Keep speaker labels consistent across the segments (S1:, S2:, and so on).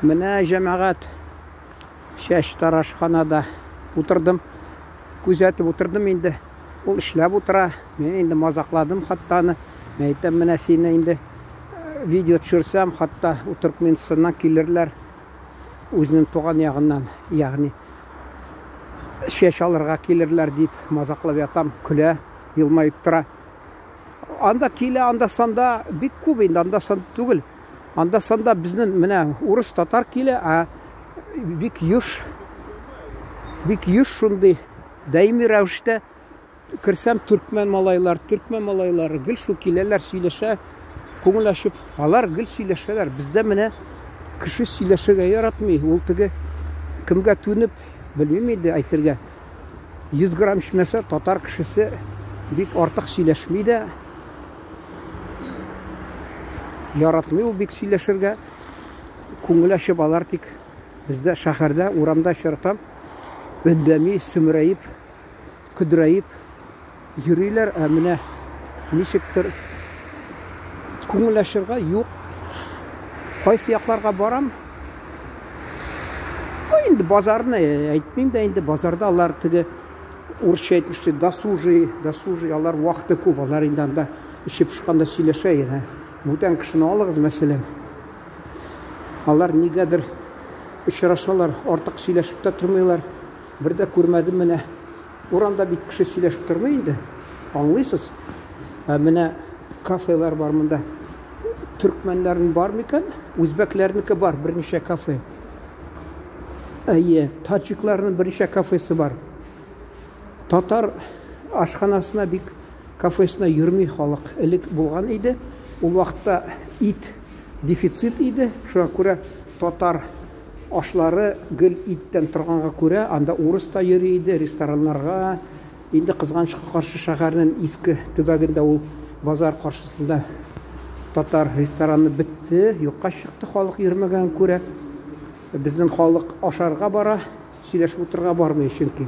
S1: Менә, җәмәгать, чәч тарашханада утырдым. Күзәтеп утырдым инде. Ул эшләп утыра. Мин инде мазакладым хатта аны. Мин әйтәм, менә сине инде э, видео төшерсәм, хатта Төркменстаннан килерләр. Үзенең туган ягыннан, ягъни чәч алырга килерләр дип мазаклап ятам, көлә, елмаеп тора. Анда килә, анда санда бик күп инде, анда санда түгел. Анда санда безнең менә урыс татар килә, ә бик еш бик еш шундый даими рәвештә керсәм төркмән малайлар, төркмән малайлары гел шул киләләр, сөйләшә, күңел ачып, алар гел сөйләшәләр. Бездә менә кеше сөйләшергә яратмый. Ул теге кемгә түнеп, белмим инде әйтергә. 100 грамм эчмәсә, татар кешесе бик артык сөйләшми дә. Яратмый ул бик сөйләшергә. Күңел ачып алар тик бездә шәһәрдә, урамда очратам. Өндәми, сүмрәеп, көдрәеп йөриләр, ә менә ничектер күңел ачырга юк. Кайсы якларга барам? Ну, инде базарны әйтмим дә инде, базарда алар теге урысча әйтмешли, досужий, досужий, алар вакыты күп, алар инде анда эчеп пошканда сөйләшә инде. Бүтән кешене алыгыз, мәсәлән. Алар нигәдер очрашалар, артык сөйләшеп тә тормыйлар. Бер дә күрмәдем менә. Урамда бит кеше сөйләшеп тормый инде. Аңлыйсыз? Ә менә кафелар бар монда. Төркмәннәрнең бар микән? Үзбәкләрнеке бар, берничә кафе. Әйе, таджикларның берничә кафесы бар. Татар ашханасына бик кафесына йөрми халык. Элек булган иде. Ул вакытта ит дефицит иде. Шуңа күрә татар Ашлары гел иттән торганга күрә, анда урыс та йөри иде, рестораннарга. Инде кызганычка каршы шәһәрнең иске төбәгендә ул базар каршысында татар рестораны бетте, юкка чыкты халык йөрмәгәнгә күрә. Безнең халык ашарга бара, сөйләшеп утырырга бармый чөнки.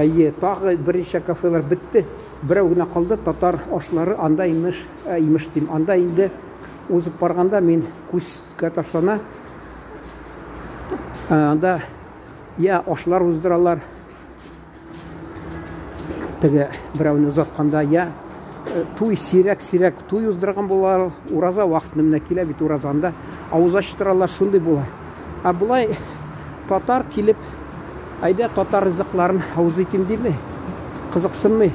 S1: Әйе, тагы берничә кафелар бетте. Берәү генә калды, татар ашлары анда имеш, ә, имеш дим, анда инде узып барганда мин күз Кә ташлана. Анда я ашлар уздыралар. Теге берәүне озатканда я туй сирәк-сирәк туй уздырган булалар. Ураза вакыты менә килә бит уразанда авыз ачтыралар, шундый була. Ә болай татар килеп, әйдә татар ризыкларын авыз итим дими, кызыксынмый.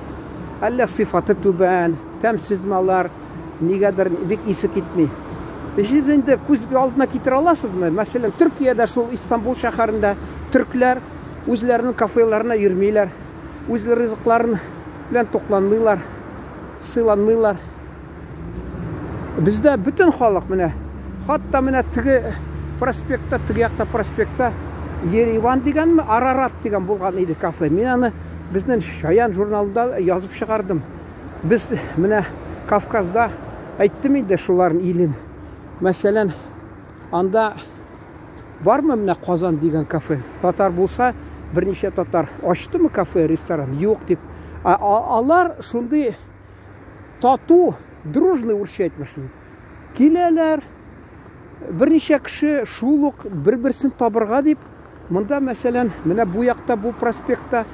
S1: Әллә сыйфаты түбән, тәмсезме алар, Нигәдер бик исе китми. Сез инде күз алдына китерә аласызмы? Мәсәлән, Төркиядә шул Истанбул шәһәрендә төркләр үзләренең кафеларына йөрмиләр. Үз ризыкларын белән тукланмыйлар, сыйланмыйлар. Бездә бөтен халык менә, хатта менә теге проспектта, теге якта проспектта Ереван дигәнме, Арарат дигән булган иде кафе. Мин аны безнең Чаян журналында язып чыгардым. Без менә Кавказда әйттем инде шуларын илен. Мәсәлән, анда бармы менә Казан дигән кафе? Татар булса, берничә татар ачтымы кафе, ресторан? Юк дип. Ә алар шундый тату, дружный урысча әйтмешли. Киләләр, берничә кеше шул ук бер-берсен табырга дип, монда мәсәлән, менә бу якта, бу проспектта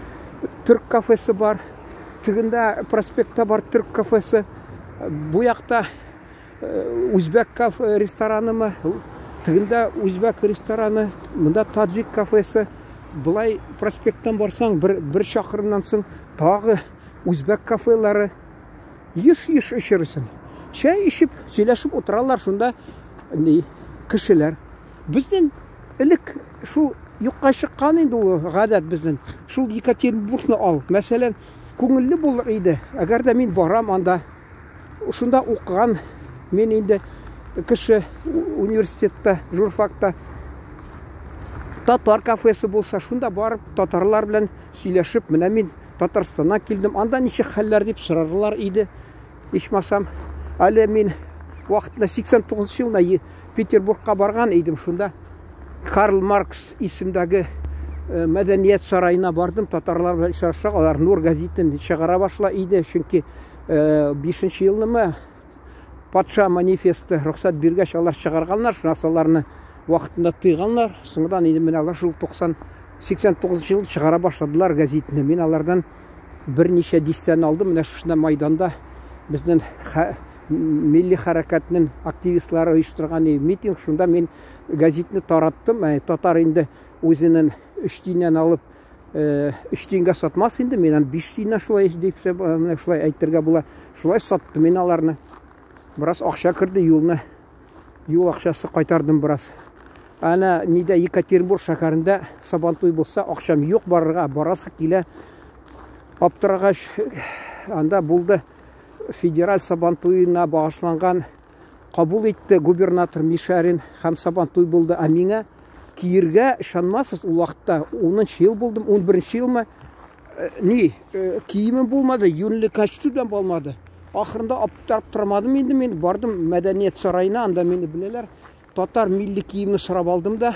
S1: төрк кафесы бар. Тегендә проспектта бар төрк кафесы. Бу якта э, үзбәк кафе ресторанымы? Тегендә үзбәк рестораны, монда таджик кафесы. Былай проспекттан барсаң, бер, бер чакрымнан соң тагы үзбәк кафелары. Еш-еш эчерсең. Чәй эчеп, сөйләшеп утыралар шунда ни, кешеләр. Безнең элек шул юкка чыккан инде ул гадәт безнең. Шул Екатеринбургны ал. Мәсәлән, күңелле булыр иде. Әгәр дә мин барам анда, шунда укыган мин инде кеше университетта, журфакта татар кафесы булса, шунда барып татарлар белән сөйләшеп, менә мин Татарстаннан килдем, анда ничек хәлләр дип сорарлар иде. Ичмасам, әле мин вакытында 89 елда Петербургка барган идем, шунда Карл Маркс исемдәге э, мәдәният сараена бардым, татарлар белән очрашсак, алар Нур газетын чыгара башла иде, чөнки 5 э, елнымы патша манифесты рөхсәт биргәч, алар чыгарганнар, шуннан аларны Вакытында тыйганнар. Соңдан инде менә алар шул 90 89 ел чыгара башладылар газетны. Мин алардан берничә дистәне алдым. Менә шушында майданда безнең милли хәрәкәтнең активистлары оештырган митинг. Шунда мин газетны тараттым. Татар инде үзенең 3 тиеннән алып 3 тиенгә сатмас инде. Мин аны 5 тиеннән шулай дип, менә шулай әйтергә була. Шулай саттым мин аларны. Бераз акча керде, юлны юл акчасы кайтардым бераз. Әнә нидә Екатеринбург шәһәрендә Сабантуй булса, акчам юк барырга, барасы килә. Аптырагач, анда булды федераль Сабантуена багышланган кабул итте губернатор Мишарин һәм Сабантуй булды. Ә миңа киергә ышанмасыз, ул вакытта 10 ел булдым, 11 елмы ни, киемем булмады, юньле костюм да булмады. Ахырында аптырап тормадым инде мин, бардым мәдәният сараена, анда мине беләләр. Татар милли киемне сорап алдым да,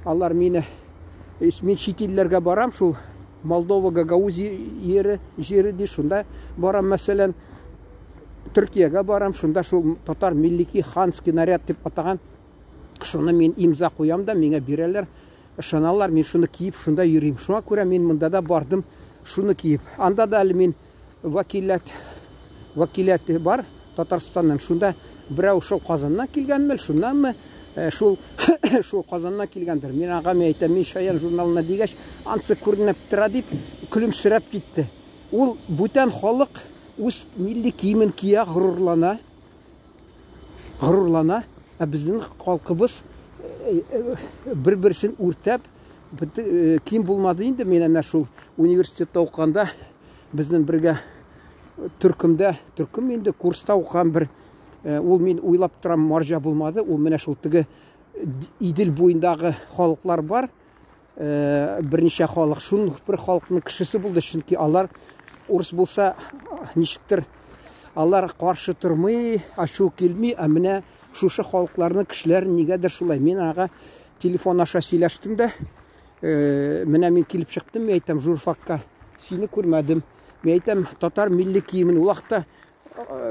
S1: алар мине, мин чит илләргә барам, шул Молдова, Гагаузия ере, җире ди, шунда барам, мәсәлән, Төркиягә барам, шунда шул татар милли ки ханский наряд дип атаган, шуны мин имза куям да, миңа бирәләр, ышаналар, мин шуны киеп шунда йөрим. Шуңа күрә мин монда да бардым, шуны киеп. Анда да әле мин вәкилләт, вәкилләт бар Татарстаннан. Шунда берәү шул Казаннан килгәнме, шуннанмы, шул шул Казаннан килгәндер. Мин аңа мин әйтәм, мин Чаян журналына дигәч, ансы күренеп тора дип көлемсерәп китте. Ул бүтән халык үз милли киемен кия, горурлана. Горурлана, ә безнең халкыбыз бер-берсен үртәп, ким булмады инде. Мин әнә шул университетта укыганда безнең бергә төркемдә, төркем инде курста укыган бер, ул мин уйлап торам, марҗа булмады, ул менә шул теге Идел буендагы халыклар бар, берничә халык, шул бер халыкның кешесе булды, чөнки алар урыс булса, ничектер алар каршы тормый, ачу килми, ә менә шушы халыкларның кешеләре нигәдер шулай. Мин ага телефон аша сөйләштем дә, менә мин килеп чыктым, мин әйтәм, журфакка, сине күрмәдем. Мин әйтәм, татар милли киемен ул вакытта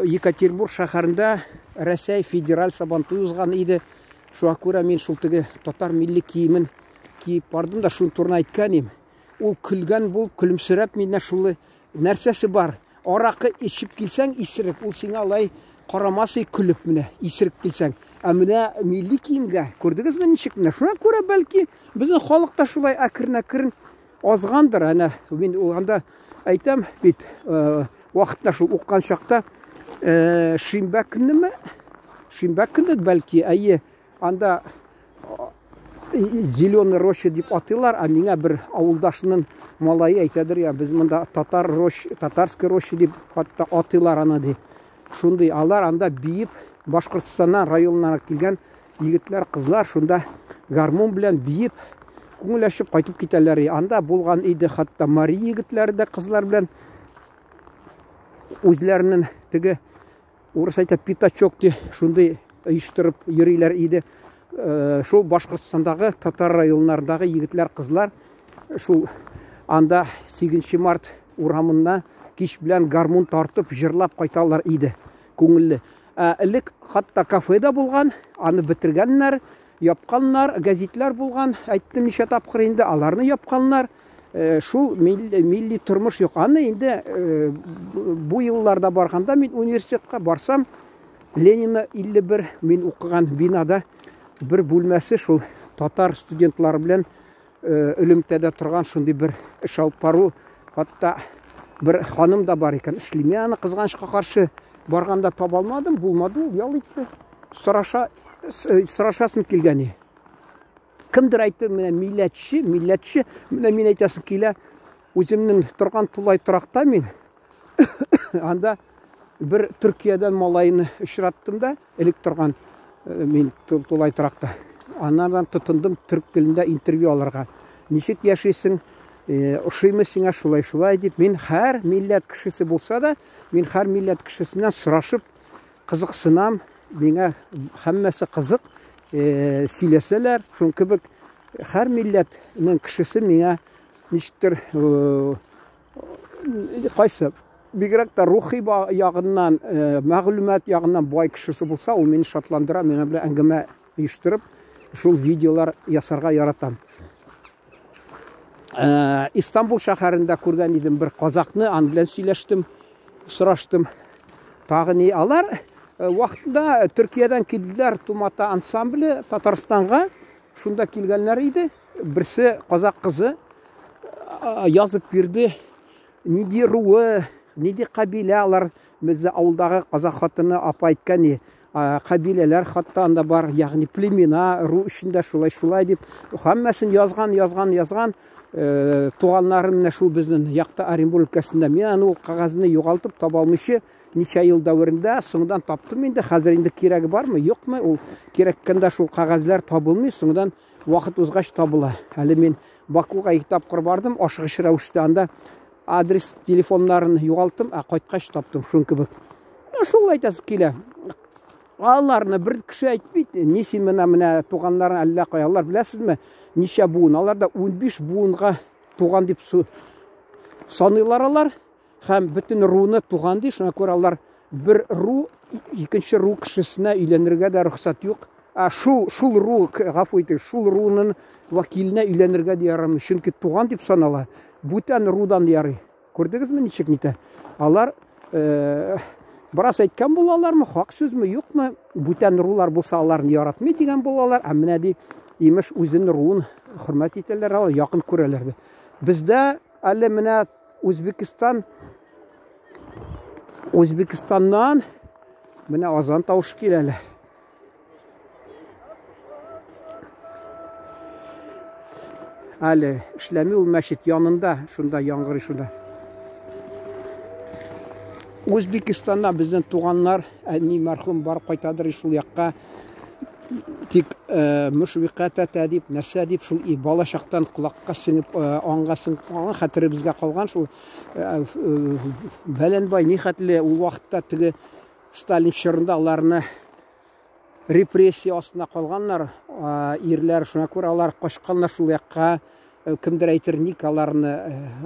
S1: Екатеринбург шәһәрендә Рәсәй федераль сабантуй узган иде. Шуңа күрә мин шул теге татар милли киемен киеп бардым да, шуның турында әйткән идем. Ул көлгән булып, көлемсерәп миннән шулай нәрсәсе бар? Аракы эчеп килсәң, исереп, ул сиңа алай карамас и көлеп менә, исереп килсәң. Ә менә милли киемгә, күрдегезме ничек менә? Шуңа күрә бәлки безнең халык та шулай әкрен-әкрен азгандыр. Әнә мин ул анда әйтәм бит, вакытта шул укыган чакта, шимбә көннеме? Шимбә көнне бәлки, әйе, анда Зеленый роща дип атыйлар, ә миңа бер авылдашының малае әйтәдер, я, без монда татар рощ, татарский роща дип хатта атыйлар аны ди. Шундый алар анда биеп, Башкортстаннан районнарына килгән егетләр, кызлар шунда гармун белән биеп, күңел ачып кайтып китәләр. Анда булган иде хатта мари егетләре дә кызлар белән үзләренең теге урыс әйтә пятачок ди, шундый оештырып йөриләр иде. Шул Башкортстандагы татар районнарындагы егетләр, кызлар шул анда 8 март урамында кич белән гармун тартып җырлап кайталар иде. Күңелле. Элек хатта кафе да булган, аны бетергәннәр, япканнар, гәзитләр булган, әйттем ничә тапкыр инде, аларны япканнар. Шул милли тормыш юк. Аны инде бу елларда барганда мин университетка барсам, Ленина 51 мин укыган бинада бер бүлмәсе шул татар студентлары белән элемтәдә торган шундый бер эш алып бару, хатта бер ханым да бар икән. Эшли. Мин аны кызганычка каршы барганда таба алмадым, булмады ул, ял итте. Сораша, сорашасым килгән. Кемдер әйтте, менә милләтче, милләтче, менә мин әйтәсем килә, үземнең торган тулай торакта мин анда бер Төркиядән малайны очраттым да, элек торган мин тулай торакта. Аннан тотындым төрк телендә интервью алырга. Ничек яшисең, ошыймы сиңа шулай шулай дип, мин һәр милләт кешесе булса да, мин һәр милләт кешесеннән сорашып кызыксынам, миңа һәммәсе кызык, сөйләсәләр, шуның кебек һәр милләтнең кешесе миңа ничектер кайсы бигрәк тә рухи ягыннан, мәгълүмат ягыннан бай кешесе булса, ул мине шатландыра, миңа белән әңгәмә оештырып, шул видеолар ясарга яратам. Истанбул шәһәрендә күргән идем бер казакны, ан белән сөйләштем, сораштым. Тагы ни алар вакытында Төркиядән килделәр Тумата ансамбле Татарстанга. Шунда килгәннәр иде. Берсе казак кызы язып бирде. Нинди руы, нинди кабилә алар бездә авылдагы казак хатыны апа әйткән ни, кабиләләр хатта анда бар, ягъни племена, ру эчендә шулай шулай дип һәммәсен язган, язган, язган. Туганнары менә шул безнең якта Оренбург өлкәсендә. Мин аны ул кәгазьне югалтып таба алмыйча ничә ел дәверендә соңдан таптым инде. Хәзер инде кирәге бармы, юкмы? Ул кирәккәндә шул кәгазьләр табылмый, соңдан вакыт узгач табыла. Әле мин Бакуга ике тапкыр бардым, ашыгыч рәвештә анда адрес, телефоннарын югалттым, ә кайткач таптым, шуның кебек. Ну, шул әйтәсе килә. Аларны бер кеше әйтми, ни син менә менә туганнарың әллә кая, алар беләсезме, ничә буын? Алар да 15 буынга туган дип саныйлар алар. Һәм бөтен руны туган ди, шуңа күрә алар бер ру икенче ру кешесенә өйләнергә дә рөхсәт юк. Ә шул шул ру, гафу итегез, шул руның вәкиленә өйләнергә дә ярамый, чөнки туган дип санала. Бүтән рудан ярый. Күрдегезме ничек нитә? Алар э, бераз әйткән булалармы, хак сүзме, юкмы? Бүтән рулар булса аларны яратмый дигән булалар. Ә менә ди, имеш үзен руын хөрмәт итәләр, алар якын күрәләр ди. Бездә әле менә Үзбекстан Үзбекстаннан менә азан тавышы килә әле. Әле эшләми ул мәчет янында, шунда яңгырый шунда. Үзбекстанда безнең туганнар, әни мәрхүм барып кайтадыр шул якка. Тик э, мөшвика тәтә дип, нәрсә дип, шул бала чактан колакка сеңеп, э, аңга сеңеп калган, хәтеребезгә калган шул э, бәләнбай ни хәтле ул вакытта теге Сталин чорында аларны репрессия астына калганнар, ирләр, шуңа күрә алар качканнар шул якка. Кемдер әйтер, ник аларны,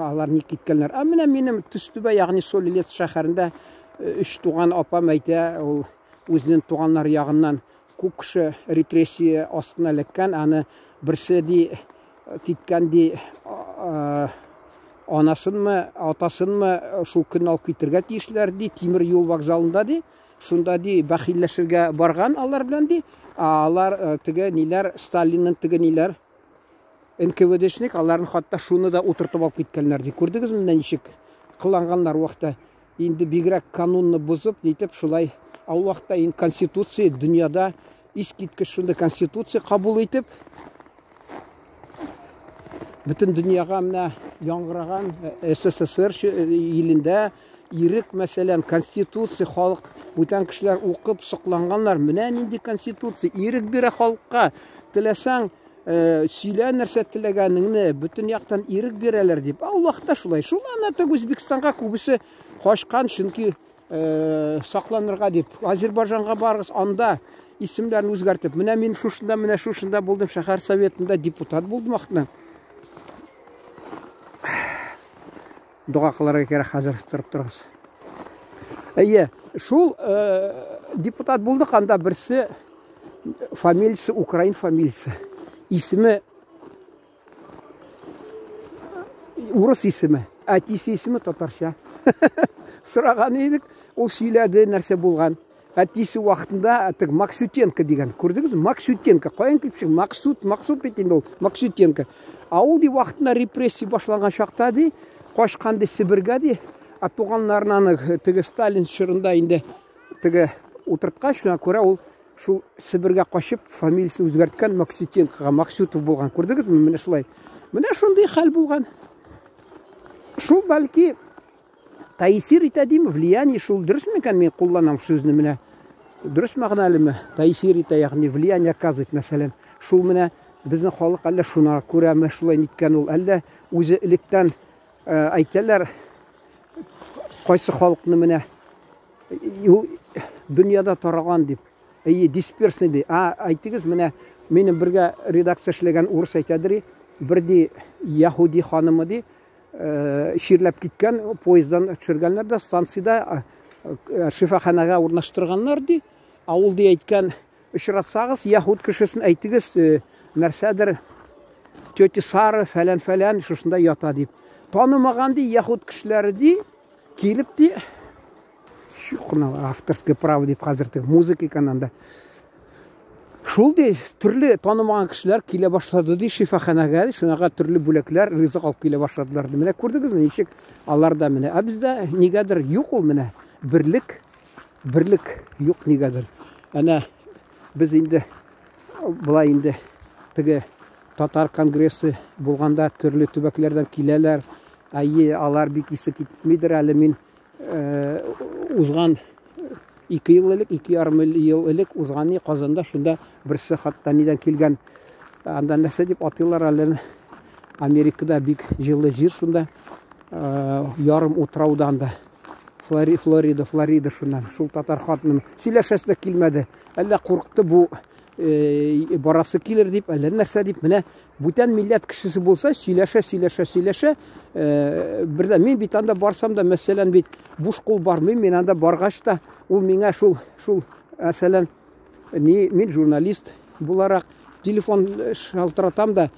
S1: алар ник киткәннәр. Ә менә минем Төстүбә, ягъни Солилец шәһәрендә өч туган апам әйтә, ул үзенең туганнар ягыннан күп кеше репрессия астына эләккән, аны берсе ди киткән ди анасынмы, атасынмы шул көнне алып китергә тиешләр ди, тимер юл вокзалында ди. Шунда ди бәхилләшергә барган алар белән ди. Алар теге ниләр, Сталинның теге ниләр, НКВДшник, аларны хатта шуны да утыртып алып киткәннәр ди. Күрдегезме менә ничек кыланганнар вакытта? Инде бигрәк канунны бозып, нитеп шулай ул вакытта инде конституция дөньяда искиткеч шундый конституция кабул итеп, бөтен дөньяга менә яңгыраган СССР илендә ирек, мәсәлән, конституция халык бүтән кешеләр укып сокланганнар. Менә нинди конституция, ирек бирә халыкка. Теләсәң, сөйлә нәрсә теләгәнеңне, бөтен яктан ирек бирәләр дип. Ә ул вакытта шулай. Шул ана теге Үзбекстанга күбесе качкан, чөнки сакланырга дип. Азербайҗанга барыгыз, анда исемнәрен үзгәртеп. Менә мин шушында, менә шушында булдым, шәһәр советында депутат булдым вакытында. Дога кылырга кирәк хәзер, торып торыгыз. Әйе, шул депутат булдык, анда берсе фамилиясе украин фамилиясе. Исеме урыс исеме, әтисе исеме татарча. Сораган идек, ул сөйләде нәрсә булган. Әтисе вакытында теге Максютенко дигән, күрдегезме? Максютенко, каян килеп чыкты? Максут, Максут бит инде ул, Максютенко. Ә ул ди вакытында репрессия башланган чакта ди, качкан ди Себергә ди, ә туганнарын аны теге Сталин чорында инде теге утырткач, шуңа күрә ул шул Себергә качып, фамилиясен үзгәрткән Максютенкога, Максютов булган. Күрдегезме? Менә шулай. Менә шундый хәл булган. Шул бәлки Тәэсир итә дим, влияние шул дөрес микән мин кулланам сүзне менә. Дөрес мәгънәлеме? Тәэсир итә, ягъни влияние оказывает, мәсәлән. Шул менә безнең халык әллә шуна күрәме шулай ниткән ул, әллә үзе электән әйтәләр, кайсы халыкны менә ул дөньяда тараган дип. Әйе, дисперсный ди. А, әйтегез, менә минем бергә редакция эшләгән урыс әйтәдер, бер ди яһүди ханымы ди, чирләп киткән, поезддан төшергәннәр дә станциядә шифаханәгә урнаштырганнар ди. Ә ул ди әйткән, Очратсагыз, яһүд кешесен әйтегез, нәрсәдер тетя Сара фәлән-фәлән шушында ята дип. Танымаган ди яһүд кешеләре ди, килеп ди, юк, авторское право дип хәзер теге музыка икән анда. Шул ди, төрле танымаган кешеләр килә башлады ди шифаханәгә, шунага төрле бүләкләр, ризык алып килә башладылар. Менә күрдегезме, ничек алар да менә. Ә бездә нигәдер юк ул менә берлек, берлек юк нигәдер. Әнә без инде болай инде теге татар конгрессы булганда төрле төбәкләрдән киләләр. Әйе, алар бик исе китмидер әле мин узган 2 ел элек, 2,5 ел элек узган ни Казанда шунда берсе хатта нидән килгән. Анда нәрсә дип атыйлар әле? Америкада бик җылы җир шунда. Ярым утрауда анда. Флорида, Флорида шуннан. Шул татар хатыны сөйләшәсе дә килмәде. Әллә курыкты бу барасы килер дип, әллә нәрсә дип. Менә бүтән милләт кешесе булса, сөйләшә, сөйләшә, сөйләшә. Бер дә мин бит анда барсам да, мәсәлән, бит буш кул бармыйм, мин анда баргач та, ул миңа шул, шул, мәсәлән, ни, мин журналист буларак телефон шалтыратам да,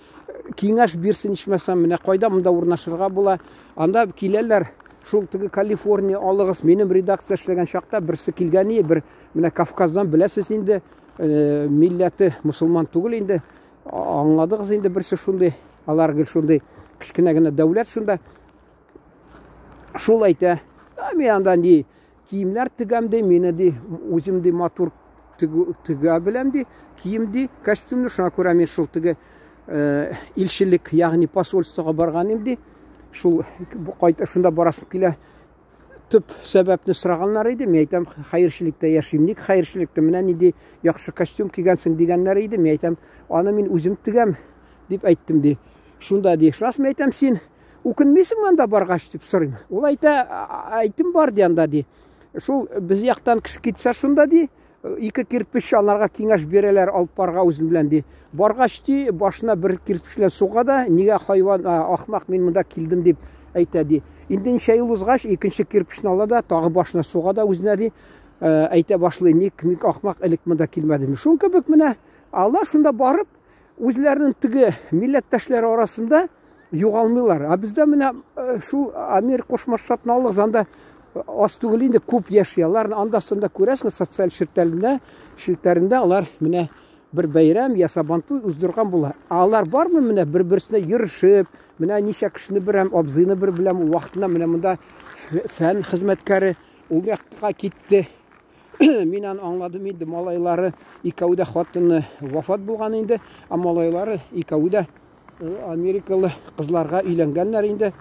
S1: киңәш бирсен ичмасам, менә кайда монда урнашырга була. Анда киләләр, шул теге Калифорния алыгыз, минем редакция эшләгән чакта берсе килгән иде, бер менә Кавказдан беләсез инде, милләте мусульман түгел инде, аңладыгыз инде, берсе шундый, алар гел шундый кечкенә генә дәүләт шунда. Шул әйтә, мин анда ни киемнәр тегәм ди, мине ди, үзем ди матур тегә беләм ди, кием ди, костюмны, шуңа күрә мин шул теге илчелек, ягъни посольствога барган идем ди. Шул кайта шунда барасым килә. Төп сәбәпне сораганнар иде, мин әйтәм, хәерчелектә яшим. Ник хәерчелектә? Менә нинди яхшы костюм кигәнсең дигәннәр иде, мин әйтәм, аны мин үзем тегәм дип әйттем ди. Шунда ди, шулас мин әйтәм, син үкенмисеңме анда баргач дип сорыйм. Ул әйтә, әйтем бар ди анда ди. Шул без яктан кеше китсә шунда ди, ике кирпеч аларга киңәш бирәләр алып барга үзем белән ди. Баргач ди, башына бер кирпеч белән суга да, нигә хайван, ахмак мин монда килдем дип әйтә ди. Инде ничә ел узгач, икенче кирпечне ала да, тагы башына суга да үзенә ди, әйтә башлый, ник ник ахмак элек монда килмәдем. Шул кебек менә алар шунда барып, үзләренең теге милләттәшләре арасында югалмыйлар. Ә бездә менә шул Америка Кушма Штатына алыгыз, анда аз түгел инде, күп яши. Алар анда-санда күрәсең, социаль челтәрендә, челтәрендә алар менә бер бәйрәм я сабантуй уздырган була. Ә алар бармы менә бер-берсенә йөрешеп, менә ничә кешене беләм, абзыйны бер беләм, ул вакытында менә монда фән хезмәткәре ул якка китте. Мин аны аңладым инде, малайлары икәү дә хатыны вафат булган инде, ә малайлары икәү дә америкалы кызларга өйләнгәннәр инде.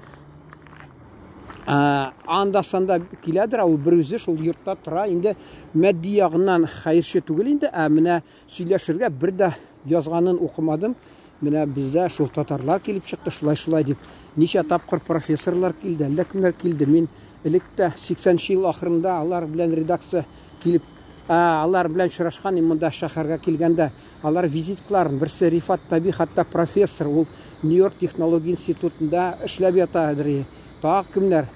S1: Анда санда киләдер, ул бер үзе шул йортта тора инде, матди ягыннан хәерче түгел инде, ә менә сөйләшергә бер дә язганын укымадым. Менә бездә шул татарлар килеп чыкты, шулай-шулай дип. Ничә тапкыр профессорлар килде, әллә кемнәр килде. Мин элек тә 80 ел ахырында алар белән редакция килеп, алар белән очрашкан идем монда шәһәргә килгәндә. Алар визиткаларын, берсе Рифат Таби, хәтта профессор, ул Нью-Йорк технология институтында эшләп ята иде. Тагы кемнәр?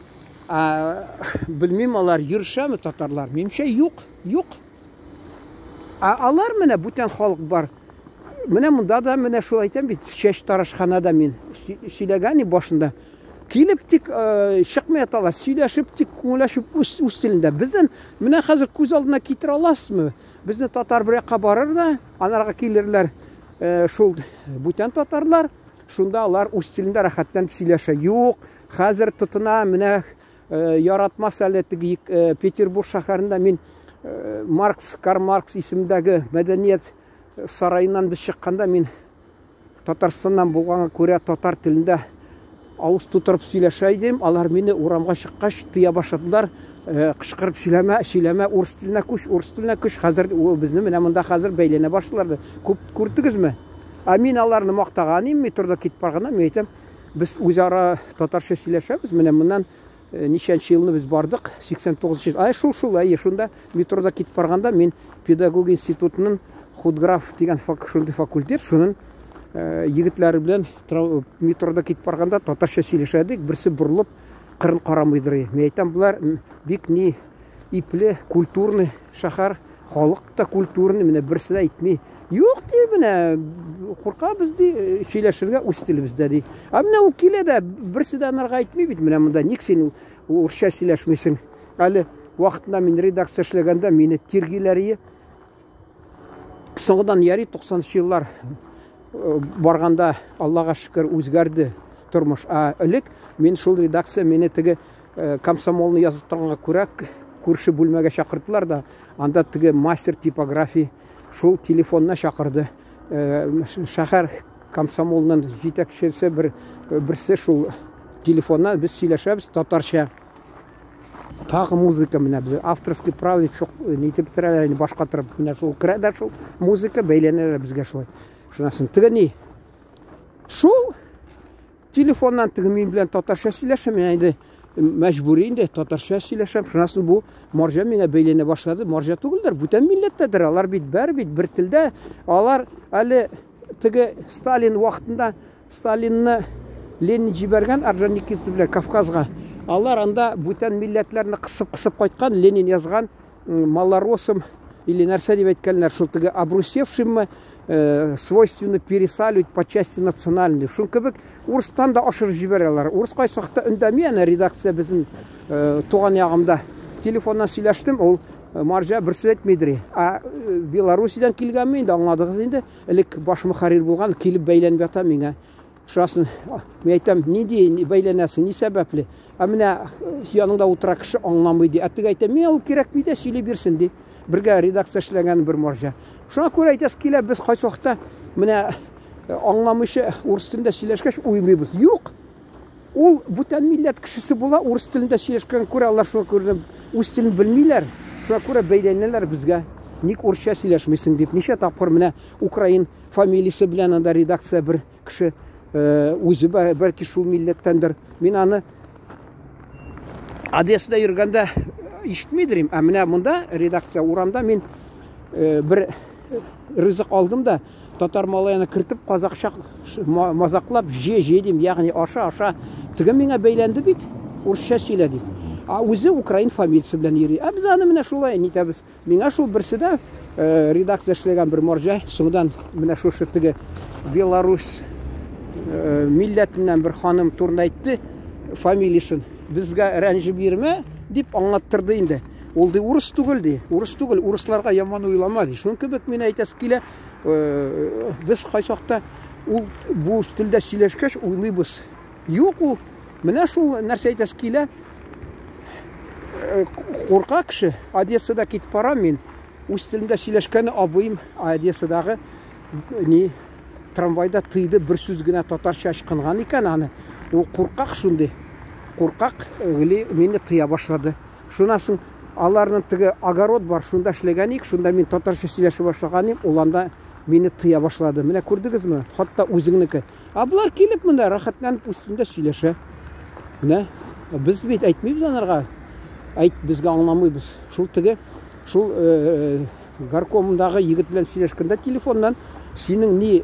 S1: Белмим, алар йөрешәме татарлар? Минемчә, юк, юк. Ә алар менә бүтән халык бар. Менә монда да менә шул әйтәм бит, чәч тарашханада мин сөйләгән башында. Килеп тик чыкмый яталар, сөйләшеп тик күңел ачып үз, үз телендә. Безнең менә хәзер күз алдына китерә аласызмы? Безнең татар бер якка барыр да, анарга килерләр шул бүтән татарлар, шунда алар үз телендә рәхәтләнеп сөйләшә. Юк, хәзер тотына менә яратмас әле теге Петербург шәһәрендә мин Маркс, Карл Маркс исемендәге мәдәният сараеннан без чыкканда мин Татарстаннан булганга күрә татар телендә авыз тутырып сөйләшә идем. Алар мине урамга чыккач тыя башладылар. Кычкырып сөйләмә, сөйләмә, урыс теленә күч, урыс теленә күч. Хәзер безне менә монда хәзер бәйләнә башладылар. Күп күрдегезме? Ә мин аларны мактаган идем, метрода китеп барганда мин әйтәм, без үзара татарча сөйләшәбез. Менә моннан ничәнче елны без бардык, 89 ел. Ай, шул, шул, әйе, шунда метрода китеп барганда мин педагогия институтының худграф дигән шундый факультет, шуның егетләре белән метрода китеп барганда татарча сөйләшә идек. Берсе борылып кырын карамыйдыр. Мин әйтәм, болар бик ни ипле, культурный шәһәр. Халык та культурный, менә берсе дә әйтми. Юк ди, менә куркабыз ди, сөйләшергә үз телебездә ди. Ә менә ул килә дә, берсе дә анарга әйтми бит, менә монда ник син урысча сөйләшмисең? Әле вакытында мин редакция эшләгәндә мине тиргиләр ие. Соңыннан яри 90 еллар барганда, Аллага шөкер, үзгәрде тормыш. Ә элек мин шул редакция мине теге комсомолны язып торганга күрә күрше бүлмәгә чакырдылар да, анда теге мастер типографии шул телефонына чакырды. Шәһәр комсомолының җитәкчесе бер берсе шул телефоннан без сөйләшәбез татарча. Тагы музыка менә без авторский право дип шук нитеп бетерәләр инде баш катырып. Менә шул керә дә шул музыка бәйләнәләр безгә шулай. Шуннан соң теге ни? Шул телефоннан теге мин белән татарча сөйләшәм, мин инде мәҗбүри инде татарча сөйләшәм. Шуннан соң бу марҗа миңа бәйләнә башлады. Марҗа түгелдер, бүтән милләттәдер. Алар бит бәр бит бер телдә. Алар әле теге Сталин вакытында Сталинны Ленин җибәргән Орджоникидзе белән Кавказга. Алар анда бүтән милләтләрне кысып-кысып кайткан, Ленин язган малоросам или нәрсә дип әйткәннәр, шул теге обрусевшиммы свойственно пересаливать по части национальной. Шул кебек урыстан да ашырып җибәрәләр. Урыс кайсы вакытта өндәми, әнә редакция безнең туган ягымда. Телефоннан сөйләштем, ул марҗа бер сүз әйтмидер. Ә Белоруссиядән килгәнме инде, аңладыгыз инде. Элек баш мөхәррир булган, килеп бәйләнеп ята миңа. Шурасын, мин әйтәм, нинди бәйләнәсең, ни сәбәпле? Ә менә яныңда утыра кеше аңламый ди. Ә теге әйтә, миңа ул кирәкми дә, сөйли бирсен ди. Бергә редакция эшләгән бер марҗа. Шуңа күрә әйтәсе килә, без кайсы вакытта менә аңламыйча урыс телендә сөйләшкәч уйлыйбыз. Юк. Ул бүтән милләт кешесе була, урыс телендә сөйләшкән күрә, алар шуңа күрә үз телен белмиләр. Шуңа күрә бәйләнәләр безгә. Ник урысча сөйләшмисең дип. Ничә тапкыр менә украин фамилиясе белән анда редакция бер кеше үзе бәлки шул милләттәндер. Мин аны Одессада йөргәндә ишетмидер идем. Ә менә монда редакция урамда мин бер ризык алдым да татар малаена кертеп казакча мазаклап же же дим, ягъни аша аша. Теге миңа бәйләнде бит, урысча сөйлә дип. А үзе украин фамилиясе белән йөри. Ә без аны менә шулай нитәбез. Миңа шул берсе дә редакция эшләгән бер марҗа, соңдан менә шушы теге Беларусь милләтеннән бер ханым турында әйтте фамилиясен. Безгә рәнҗеп йөрмә дип аңлаттырды инде. Ул ди урыс түгел ди, урыс түгел, урысларга яман уйлама ди. Шуның кебек мин әйтәсе килә, без кайчакта ул бу телдә сөйләшкәч уйлыйбыз. Юк ул, менә шул нәрсә әйтәсе килә. Курка кеше, Одессада китеп барам мин. Үз телемдә сөйләшкән абыем Одессадагы ни трамвайда тыйды, бер сүз генә татарча ычкынган икән аны. Ул куркак шундый. Куркак гели мине тыя башлады. Шуннан соң аларның теге огород бар, шунда эшләгән идек, шунда мин татарча сөйләшә башлаган идем, ул анда мине тыя башлады. Менә күрдегезме? Хатта үзеңнеке. Ә болар килеп монда рәхәтләнеп үз телендә сөйләшә. Менә без бит әйтмибез анарга. Әйт, безгә аңламыйбыз. Шул теге, шул горкомындагы егет белән сөйләшкәндә телефоннан синең ни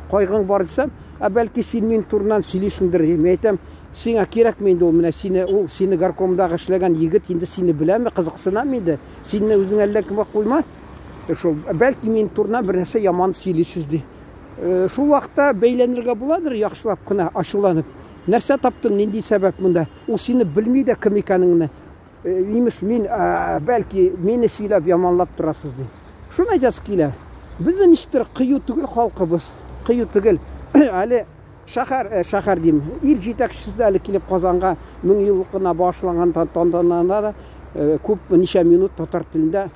S1: кайгың бар дисәм, ә бәлки син мин турыннан сөйлисеңдер, мин әйтәм, сиңа кирәкме инде ул, менә сине, ул сине горкомдагы эшләгән егет инде сине беләме, кызыксынамы инде? Син үзең әллә кемгә куйма. Шул, бәлки мин турыннан бер нәрсә яман сөйлисез ди. Шул вакытта бәйләнергә буладыр, яхшылап кына ачуланып. Нәрсә таптың, нинди сәбәп монда? Ул сине белми дә кем икәнеңне. Имеш, мин, бәлки, мине сөйләп яманлап торасыз ди. Шуны әйтәсе килә. Безнең ничектер кыю түгел халкыбыз, кыю түгел. Әле шәһәр, шәһәр дим, ил җитәкчесе дә әле килеп Казанга мең еллыкына багышланган тантанада да күп ничә минут татар телендә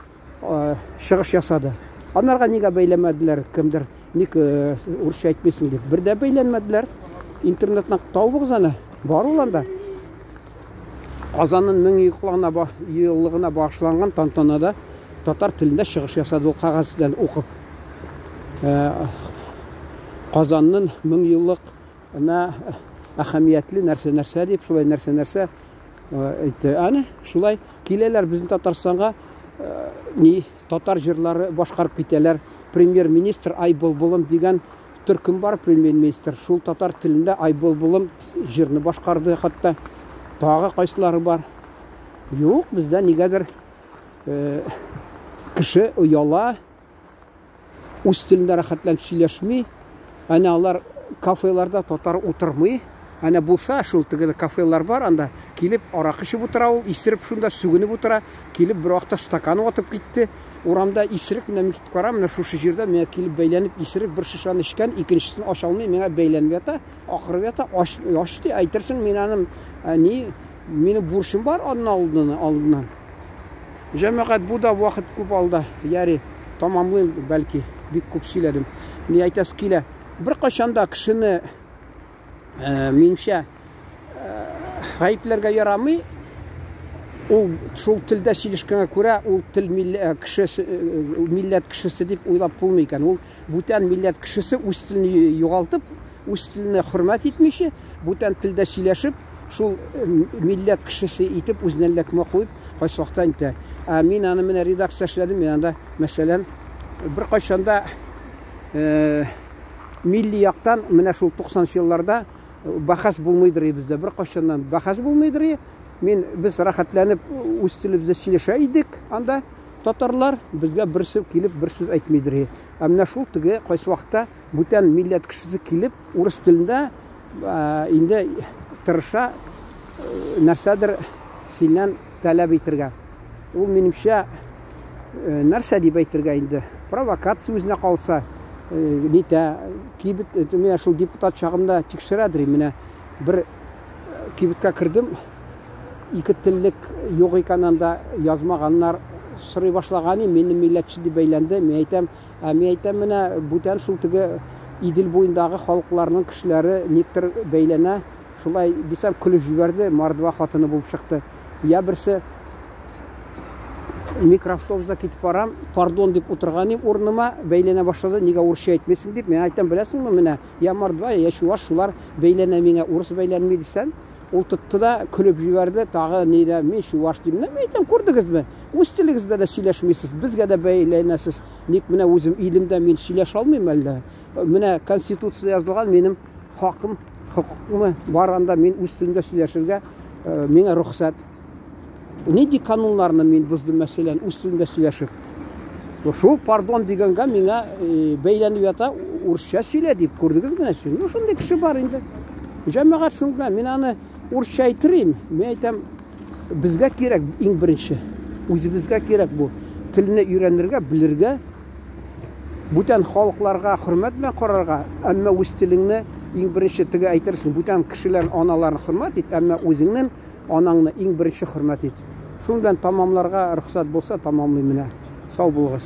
S1: чыгыш ясады. Анарга нигә бәйләмәделәр кемдер, ник урысча әйтмисең дип. Бер дә бәйләнмәделәр. Интернеттан табыгыз аны, бар ул анда. Казанның мең еллыгына багышланган тантанада татар телендә чыгыш ясады ул кәгазьдән укып. Казанның мең еллыгына әһәмиятле нәрсә-нәрсә дип, шулай нәрсә-нәрсә әйтте. Әнә шулай киләләр безнең Татарстанга, ни татар җырлары башкарып китәләр. Премьер-министр Ай былбылым дигән төркем бар, премьер-министр шул татар телендә Ай былбылым җырны башкарды хәтта. Тагы кайсылары бар? Юк, бездә нигәдер Кеше ояла, үз телендә рәхәтләнеп сөйләшми. Әнә алар кафеларда татар утырмый. Әнә булса, шул теге кафелар бар, анда килеп аракы эчеп утыра ул, исереп шунда сүгенеп утыра. Килеп бер вакытта стакан ватып китте. Урамда исерек менә мин китеп барам, менә шушы җирдә миңа килеп бәйләнеп исерек бер шешәне эчкән, икенчесен ача алмый, миңа бәйләнеп ята, акырып ята, ач, ач ди, әйтерсең мин аның ни, минем бурычым бар аның алдыннан. Җәмәгать, бу да вакыт күп алды. Яри, тамамлыйм, бәлки, бик күп сөйләдем. Ни әйтәсе килә? Беркайчан да кешене, минемчә, гаепләргә ярамый. Ул шул телдә сөйләшкәнгә күрә, ул тел кешесе, милләт кешесе дип уйлап булмый икән. Ул бүтән милләт кешесе үз телен югалтып, үз теленә хөрмәт итмичә, бүтән телдә сөйләшеп, шул милләт кешесе итеп үзенә ләкмә куеп, кайсы вакытта әйтә. Ә мин аны менә редакция эшләдем, мин анда, мәсәлән, бер кайчанда милли яктан менә шул 90 елларда бәхәс булмыйдыр бездә, бер кайчаннан бәхәс булмыйдыр. Мин без рәхәтләнеп үз телебездә сөйләшә идек анда. Татарлар безгә берсе килеп бер сүз әйтмидер. Ә менә шул теге кайсы вакытта бүтән милләт кешесе килеп урыс телендә инде тырыша нәрсәдер синнән таләп итергә. Ул минемчә нәрсә дип әйтергә инде? Провокация үзенә калса, нитә, кибет, менә шул депутат чагымда тикшерәдер, менә бер кибеткә кердем, ике теллек юк икән анда, язмаганнар, сорый башлаган, мине милләтче дип бәйләнде, мин әйтәм, ә мин әйтәм, менә бүтән шул теге Идел буендагы халыкларның кешеләре никтер бәйләнә, шулай дисәм, көлеп җибәрде, мордва хатыны булып чыкты. Я берсе микроавтобуста китеп барам, пардон дип утырган идем урыныма, бәйләнә башлады, нигә урысча әйтмисең дип, мин әйтәм, беләсеңме, менә я мордва, я чуваш, шулар бәйләнә миңа, урыс бәйләнми дисәм, ул тотты да көлеп җибәрде, тагы ни дә, мин чуваш дим. Менә мин әйтәм, күрдегезме? Үз телегездә дә сөйләшмисез, безгә дә бәйләнәсез. Ник менә үзем илемдә мин сөйләшә алмыйм әллә? Менә Конституциядә язылган минем хакым, хокукымы бар анда, мин үз телемдә сөйләшергә миңа рөхсәт. Нинди кануннарны мин боздым, мәсәлән, үз телемдә сөйләшеп? Шул пардон дигәнгә миңа бәйләнеп ята, урысча сөйлә дип, күрдегез менә син. Ну, шундый кеше бар инде. Җәмәгать шуңа, мин аны урысча әйтерим. Мин әйтәм, безгә кирәк иң беренче. Үзебезгә кирәк бу. Телне өйрәнергә, белергә, бүтән халыкларга хөрмәт белән карарга, әмма үз телеңне иң беренче теге әйтерсең, бүтән кешеләр аналарын хөрмәт ит, әмма үзеңнең анаңны иң беренче хөрмәт ит. Шуның белән тамамларга рөхсәт булса, тамамлыйм менә. Сау булыгыз.